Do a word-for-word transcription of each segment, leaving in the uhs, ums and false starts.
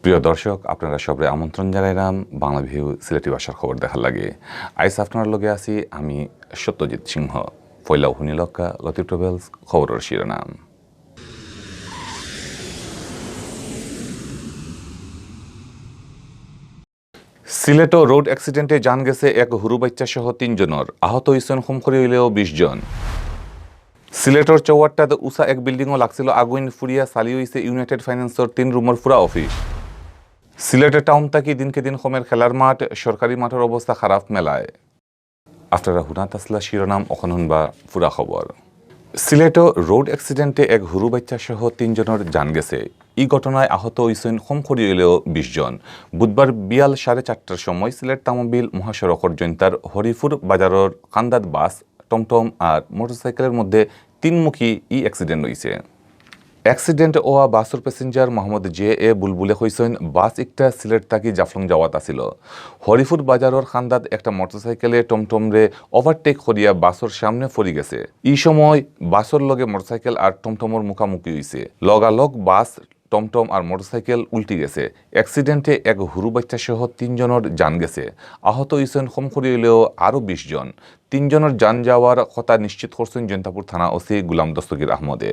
প্রিয় দর্শক, আপনারা সবরে আমন্ত্রণ জানাইলাম বাংলা ভিউ সিলেটি ভাষার খবর দেখার লাগি। আইজ আপনার লগে আছি আমি সত্যজিৎ সিংহ। পয়লাউ হুনিলউক্কা লতিফ ট্রাভেলস খবরর শিরোনাম। সিলেটো রোড অ্যাক্সিডেন্টে জান গেছে এক হুরু বাইচ্চা সহ তিনজনর, আহত অইছইন কম করি অইলেও বিশ জন। সিলেটর চৌহাট্টাত উচা এক বিল্ডিংও লাগছিল আগুইন, ফুড়িয়া ছালি অইছে ইউনাইটেড ফাইন্যান্সর তিন রুমর ফুরা অফিস। সিলেটে টাউন থাকি দিনকে দিন কমের খেলার মাঠ, সরকারি মাঠর অবস্থা খারাপ মেলায়। আপনারা হুনাত আছলা শিরোনাম, অখন হুনবা ফুরা খবর। সিলেটো রোড অ্যাক্সিডেন্টে এক হুরু বাইচ্চা সহ তিনজনর জান গেছে। ই ঘটনায় আহত অইছইন কম করি অইলেও বিশ জন। বুধবার বিয়াল সাড়ে চারটার সময় সিলেট তামাবিল মহাসড়কর জৈন্তার হরিপুর বাজারর কান্দাত বাস, টমটম আর মোটরসাইকেলর মধ্যে তিনমুখী ই অ্যাক্সিডেন্ট অইছে। অ্যাক্সিডেন্ট অওয়া বাসর প্যাসেঞ্জার মোহাম্মদ জে এ বুলবুলে কইছইন, বাস ইকটা সিলেট থাকি জাফলং যাওয়াত আছিল। হরিপুর বাজারর কান্দাত একটা মোটরসাইকেলে টমটমরে ওভারটেক করিয়া বাসর সামনে পড়ি গেছে। ই সময় বাসর লগে মোটরসাইকেল আর টমটমর মুখামুখি অইছে। লগালগ বাস, টমটম আর মোটরসাইকেল উল্টি গেছে। অ্যাক্সিডেন্টে এক হুরু বাইচ্চা সহ তিনজনর জান গেছে। আহত অইছইন কম করি অইলেও আরও বিশ জন। তিনজনর জান যাওয়ার কথা নিশ্চিত করছইন জৈন্তাপুর থানা ওসি গুলাম দস্তগীর আহমদে।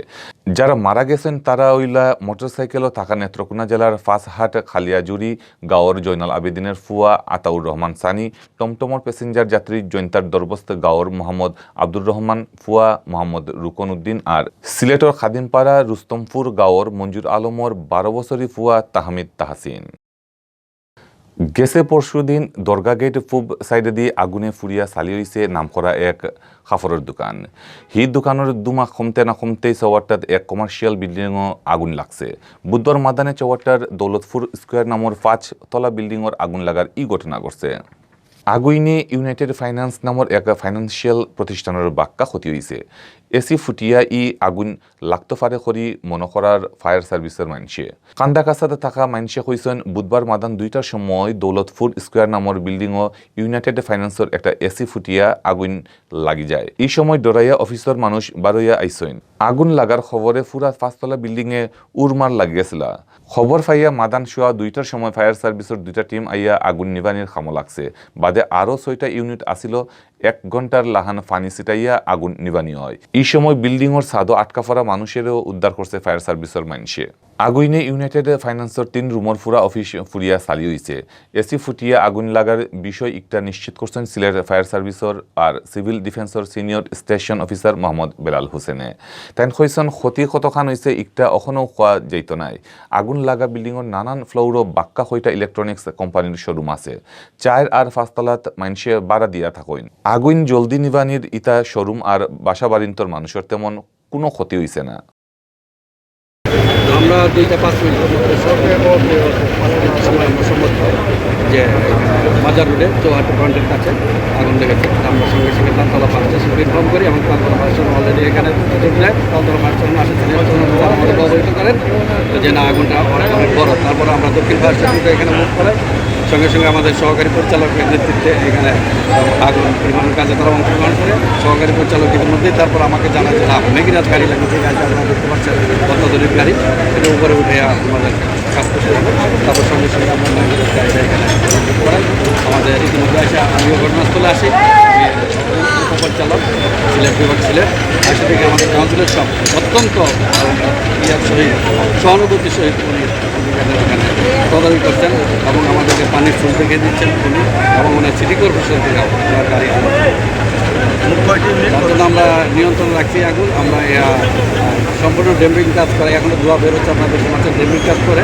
যারা মারা গেছইন তারা অইলা মোটরসাইকেলো থাকা নেত্রকোনা জেলার ফাঁসহাট খালিয়াজুড়ি গাঁওর জয়নাল আবেদিনের ফুয়া আতাউর রহমান সানি, টমটমর প্যাসেঞ্জার যাত্রী জৈন্তার দরবস্ত গাঁওর মোহাম্মদ আব্দুর রহমান, ফুয়া মোহাম্মদ রুকন উদ্দিন আর সিলেটর খাদিমপাড়া রুস্তমপুর গাঁওর মঞ্জুর আলমর বারো বছরি ফুয়া তাহমিদ তাহসিন। গেছে পরশুদিন দরগা গেট পূব সাইডেদি আগুনে ফুড়িয়া ছালি অইছে নামকরা এক কাপড়র দোকান। হি দোকানর ধুমা কমতে না কমতেই চৌহাট্টাত এক কমার্শিয়াল বিল্ডিংও আগুন লাগছে। বুধবার মাদানে চৌহাট্টার দৌলতপুর স্কোয়ার নামর পাঁচ তলা বিল্ডিংর আগুন লাগার ই ঘটনা ঘটছে। আগুইনে ইউনাইটেড ফাইন্যান্স নামর এক ফাইন্যান্সিয়াল প্রতিষ্ঠানর বাক্কা ক্ষতি অইছে। এসি ফুটিয়া ই আগুন লাগতো পারে করি মনো করার ফায়ার সার্ভিসর মাইনষে। কান্দাকাছাত থাকা মাইনষে কইছইন, বুধবার মাদান দুইটার সময় দৌলতপুর স্কোয়ার নামর বিল্ডিংও ইউনাইটেড ফাইন্যান্সর একটা এসি ফুটিয়া আগুন লাগি যায়। ই সময় ডরাইয়া অফিসর মানুষ বারইয়া আইছইন। আগুন লাগার খবরে ফুরা পাঁচতলা বিল্ডিংয়ে উড়মার লাগি গেছিলা। খবর পাইয়া মাদান সোয়া দুইটার সময় ফায়ার সার্ভিসর দুইটা টিম আইয়া আগুন নিবানির কামো লাগছে। বাদে আরও ছয়টা ইউনিট আছিল, এক ঘন্টার লাখান পানি ছিটাইয়া আগুন নিবানি অয়। ই সময় বিল্ডিংর ছাদো আটকা পড়া মানুষেরেও উদ্ধার করছে ফায়ার সার্ভিসর মাইনষে। আগুইনে ইউনাইটেড ফাইন্যান্সর তিন রুমর ফুরা অফিস ফুড়িয়া ছালি অইছে। এসি ফুটিয়া আগুন লাগার বিষয় ইকটা নিশ্চিত করছইন সিলেট ফায়ার সার্ভিসর আর সিভিল ডিফেন্সর senior station officer Mohammad Belal হোসেনে। তাইন কইছইন, ক্ষতি কতখান অইছে ইকটা অখনো কওয়া যাইতো নায়। আগুন লাগা বিল্ডিংর নানান ফ্লোরো বাক্কা কয়টা ইলেকট্রনিক্স কোম্পানির শোরুম আছে। চাইর আর পাঁচতলাত মাইনষে ভাড়া দিয়া থাকইন। আগুন জলদি নিবানির ইতা শোরুম আর বাসা বাড়িন্তর মানুষর তেমন কুনু ক্ষতি অইছে না। আমরা দুইটা পাঁচ মিনিটের মধ্যে সব সময় মোসাম্মত যে বাজার রোডে চৌহাট্টা ফ্রন্টের কাছে আগুন লেগেছে। আমরা সঙ্গে সঙ্গে তালতলা ফায়ার স্টেশনকে ইনফর্ম করি এবং তালতলা ফায়ার স্টেশন অলরেডি এখানে যোগ দেয়। তালতলা ফায়ার স্টেশন আসে, সিনিয়র স্টেশন আমাদেরকে অবহিত করেন যে না, আগুনটা অনেক, অনেক বড়। তারপরে আমরা দক্ষিণ ফায়ার স্টেশনকে এখানে মুভ করে সঙ্গে সঙ্গে আমাদের সহকারী পরিচালকের নেতৃত্বে এখানে আগুন নিবারণের কাজে তারা অংশগ্রহণ করে। সহকারী পরিচালক ইতিমধ্যেই তারপর আমাকে জানায় যে না, মেঘরাজ গাড়ি লাগিয়েছে, গাড়িটা আপনারা দেখতে পাচ্ছেন, অত্যাধুনিক গাড়ি, এটা উপরে উঠে আমাদের কাজ করতে হবে। তারপর সঙ্গে সঙ্গে আমরা মেঘরাজ গাড়িটা এখানে করাই। আমাদের ইতিমধ্যে এসে আমিও ঘটনাস্থলে আসি। আমি উপপরিচালক সিলেট বিভাগ সিলেট, এসে দেখি আমাদের কাউন্সিলর সব অত্যন্ত ইয়ার সহিত, সহানুভূতির সহিত উনি এখানে তদারকি করছেন এবং আমাদেরকে পানির ফুল দেখিয়ে দিচ্ছেন উনি এবং ওনার সিটি কর্পোরেশন থেকে ওনার গাড়ি আনা। তার জন্য আমরা নিয়ন্ত্রণ রাখছি আগুন। আমরা, আহ, সম্পূর্ণ ড্যাম্পিং কাজ করে, এখনো ধোঁয়া বের হচ্ছে, আপনাদের সমাজে ড্যাম্পিং কাজ করে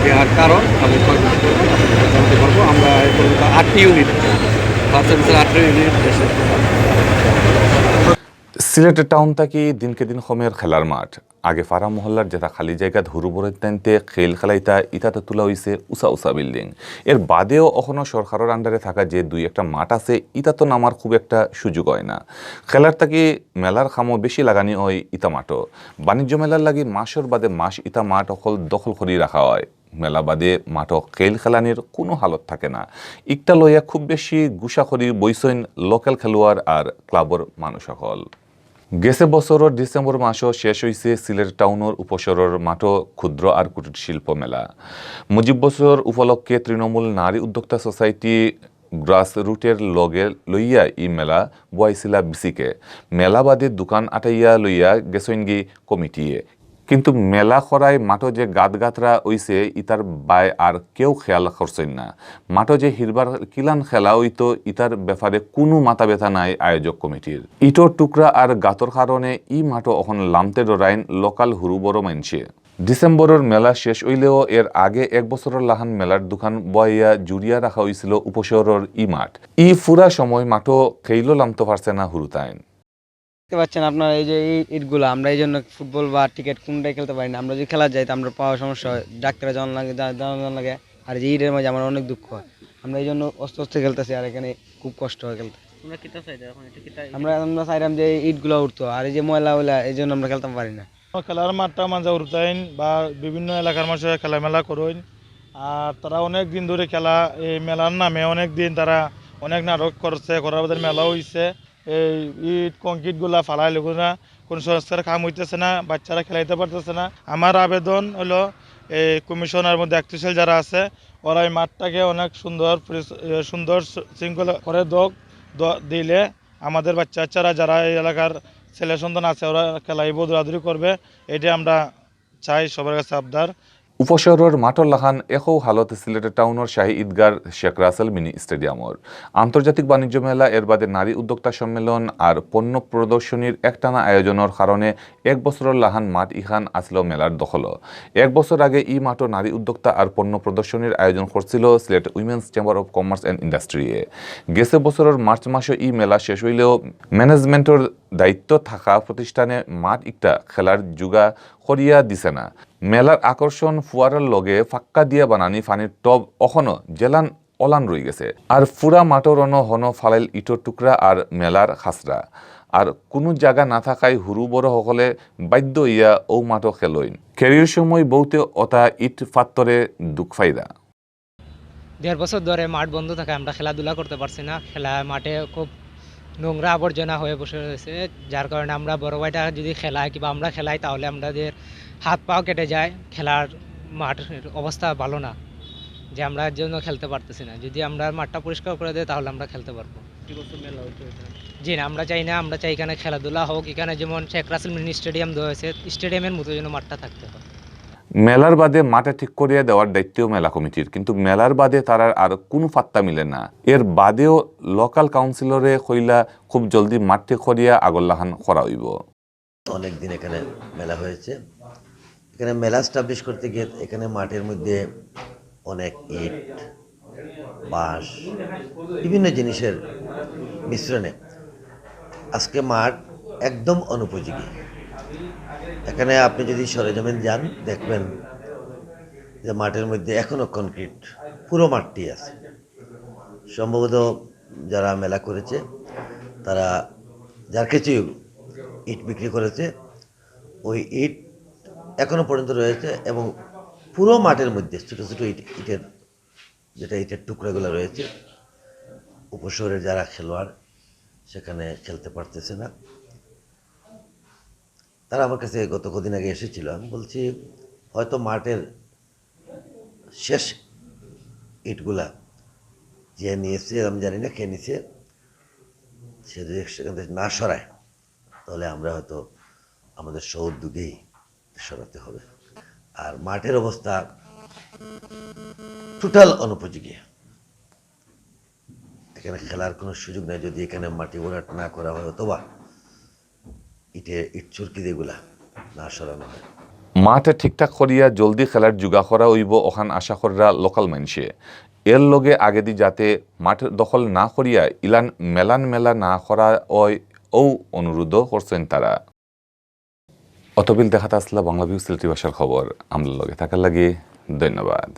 এর কারণ এবং ক্ষয়ক্ষতি করবো। আমরা এই পর্যন্ত আটটি ইউনিট, ফায়ার সার্ভিসের আটটি ইউনিট এসে সিলেট টাউন থাকি দিনকে দিন কমের খেলার মাঠ। আগে পাড়া মহল্লার যেটা খালি জায়গাত হুরু বড় টাইনতে খেল খেলাইতা, ইতাতে তুলা অইছে উচা উচা বিল্ডিং। এর বাদেও অখনো সরকারর আন্ডারে থাকা যে দুই একটা মাঠ আছে, ইতাতো নামার খুব একটা সুযোগ অয় না। খেলার থাকি মেলার কামো বেশি লাগানি অয় ইতা মাঠো। বাণিজ্য মেলার লাগি মাসর বাদে মাস ইতা মাঠ অকল দখল করি রাখা অয়। মেলা বাদে মাঠো খেল খেলানির কুনু হালত থাকে না। ইকটা লইয়া খুব বেশি গুসা করি বইছইন লোকাল খেলোয়াড় আর ক্লাবর মানুষ অকল। গেছে বছরর ডিসেম্বর মাসো শেষ অইছে সিলেট টাউনর উপশহরর মাঠো ক্ষুদ্র আর কুটির শিল্প মেলা। মুজিব বছর উপলক্ষে তৃণমূল নারী উদ্যোক্তা সোসাইটি গ্রাস রুটের লগে লইয়া ই মেলা বওয়াইছিলা বিসিকে। মেলা বাদে দোকান আটাইয়া লইয়া গেছইনগি কমিটিয়ে। কিন্তু মেলা করায় মাঠো যে গাত গাতরা অইছে, ইতার বায় আর কেউ খেয়াল করছইন না। মাঠো যে হিরবার কিলান খেলা অইতো, ইতার ব্যাপারে কুনু মাথা ব্যথা নাই আয়োজক কমিটির। ইটর টুকরা আর গাতর কারণে ই মাঠো অখন লামতে ডরাইন লোকাল হুরু বড় মাইনষে। ডিসেম্বরর মেলা শেষ অইলেও এর আগে এক বছরর লাখান মেলার দোকান বওয়াইয়া জুড়িয়া রাখা অইছিল উপশহরর ই মাঠ। ই ফুরা সময় মাঠো কেউলো লামতো পারছে না হুরুতাইন। দেখতে পাচ্ছেন আপনারা, এই যে এই ইটগুলা, আমরা এই জন্য ফুটবল বা ক্রিকেট কোনটাই খেলতে পারি না। আমরা যদি খেলা যাই, তো আমরা পাওয়ার সমস্যা হয়, ডাক্তারে যাওয়ান লাগে, যা-, যাওয়ান লাগে। আর এই যে ইটের মাঝে আমার অনেক দুঃখ হয়, আমরা এই জন্য আস্তে আস্তে খেলতেছি, আর এখানে খুব কষ্ট হয় খেলতে। তোমরা কিতা চাইতা এখন? এটা কিতা? আমরা আমরা চাইলাম যে এই ইটগুলা উঠতো, আর এই যে ময়লা ওইলা, এই জন্য আমরা খেলতাম পারি না। খেলার মাঠটা মাঝে উঠতাইন বা বিভিন্ন এলাকার মানুষের খেলামেলা করইন। আর তারা অনেক দিন ধরে খেলা, এই মেলার নামে অনেক দিন তারা অনেক নাটক করছে, করার বাদে মেলা হইছে। এই ইট কংক্রিট গুলা ফালাই লেগুনা, কোনো সংস্কার কাম হইতেছে না, বাচ্চারা খেলাইতে পারতেছে না। আমার আবেদন হলো এই কমিশনার মধ্যে দায়িত্বশীল যারা আছে, ওরা এই মাঠটাকে অনেক সুন্দর পরিস-, এ, সুন্দর শৃ-, শৃঙ্খলা করে দোক, দ-, দিলে আমাদের বাচ্চা কাচ্চারা যারা এই এলাকার ছেলে সন্তান আছে, ওরা খেলাইব, দৌড়াদৌড়ি করবে, এটা আমরা চাই সবার কাছে আবদার। উপশহরর মাঠর লাখান একউ হালত সিলেট টাউনর শাহী ঈদগার শেখ রাসেল মিনি স্টেডিয়ামর। আন্তর্জাতিক বাণিজ্য মেলা, এর বাদে নারী উদ্যোক্তা সম্মেলন আর পণ্য প্রদর্শনীর একটানা আয়োজনর কারণে এক বছরর লাখান মাঠ ইখান আছিল মেলার দখল। এক বছর আগে ই মাঠো নারী উদ্যোক্তা আর পণ্য প্রদর্শনীর আয়োজন করছিল Sylhet women's chamber of commerce and ইন্ডাস্ট্রিয়ে। গেছে বছরর মার্চ মাসো ই মেলা শেষ অইলেও ম্যানেজমেন্টর দায়িত্ব থাকা প্রতিষ্ঠানে মাঠ ইকটা খেলার জুগা করিয়া দিছে না। মেলার আকর্ষণ ফুয়ারার লগে ফাক্কা দিয়া বানানি পানির টব অখনো যেলান অলান রইগেছে। আর ফুরা মাঠর অনো হনো ফালাইল ইটর টুকরা আর মেলার খাসরা। আর কুনু জাগা না থাকায় হুরু বড় হকলে বাধ্য অইয়া অউ মাঠো খেলইন। খেরির সময় বউতে অতা ইট ফাত্তরে দুখ ফাইরা। দেড় বছর ধরে মাঠ বন্ধ থাকায় আমরা খেলাধুলা করতে পারছি না। খেলা মাঠে খুব নোংরা আবর্জনা হয়ে বসে রয়েছে, যার কারণে আমরা বড় ভাইটা যদি খেলায় কিংবা আমরা খেলাই, তাহলে আমাদের হাত পাও কেটে যায়। খেলার মাঠ অবস্থা ভালো না, যে আমরা এর জন্য খেলতে পারতেছি না। যদি আমরা মাঠটা পরিষ্কার করে দেয়, তাহলে আমরা খেলতে পারবো। প্রতি বছর মেলা হইতো এখানে। জি না, আমরা চাই না, আমরা চাই এখানে খেলাধুলা হোক। এখানে যেমন শেখ রাসেল মিনি স্টেডিয়াম দেওয়া হয়েছে, স্টেডিয়ামের মতো যেন মাঠটা থাকতে হয়। মেলার বাদে মাঠে ঠিক করিয়া দেওয়ার দায়িত্বও মেলা কমিটির, কিন্তু মেলার বাদে তারার আর কুনু ফাত্তা মিলে না। এর বাদেও লোকাল কাউন্সিলরে কইলা খুব জলদি মাঠ ঠিক করিয়া আগর লাখান করা অইব। অনেক দিন এখানে মেলা হয়েছে। এখানে মেলা এস্টাবলিশ করতে গিয়ে এখানে মাঠের মধ্যে অনেক ইট, বাঁশ, বিভিন্ন জিনিসের মিশ্রণে আজকে মাঠ একদম অনুপযোগী। এখানে আপনি যদি সরেজমিন যান, দেখবেন যে মাঠের মধ্যে এখনো কংক্রিট, পুরো মাঠটি আছে। সম্ভবত যারা মেলা করেছে, তারা যার কিছু ইট বিক্রি করেছে, ওই ইট এখনো পর্যন্ত রয়েছে এবং পুরো মাঠের মধ্যে ছোটো ছোটো ইট, ইটের, যেটা ইটের টুকরাগুলো রয়েছে, উপশহরের যারা খেলোয়াড় সেখানে খেলতে পারতেছে না। তারা আমার কাছে গত কদিন আগে এসেছিল। আমি বলছি, হয়তো মাঠের শেষ ইটগুলা যে নিয়েছে, আমি জানি না কে নিছে, সে যদি সেখান থেকে না সরায়, তাহলে আমরা হয়তো আমাদের স্বউদ্যোগেই সরাতে হবে। আর মাঠের অবস্থা টোটাল অনুপযোগী। এখানে খেলার কোনো সুযোগ নেই যদি এখানে মাটি ভরাট না করা হয় অথবা ইটে ইট চুরকি যেগুলা না সরানো হয়। মাঠ ঠিকঠাক করিয়া জলদি খেলার জুগা করা অইব অখান আশা কররা লোকাল মাইনষে। এর লগে আগেদি যাতে মাঠ দখল না করিয়া ইলান মেলান মেলা না করা অয়, অউ অনুরোধও করছইন তারা। অতবিল দেখাত আছলা বাংলা ভিউ সিলেটি ভাষার খবর। আমরার লগে থাকার লাগি ধন্যবাদ।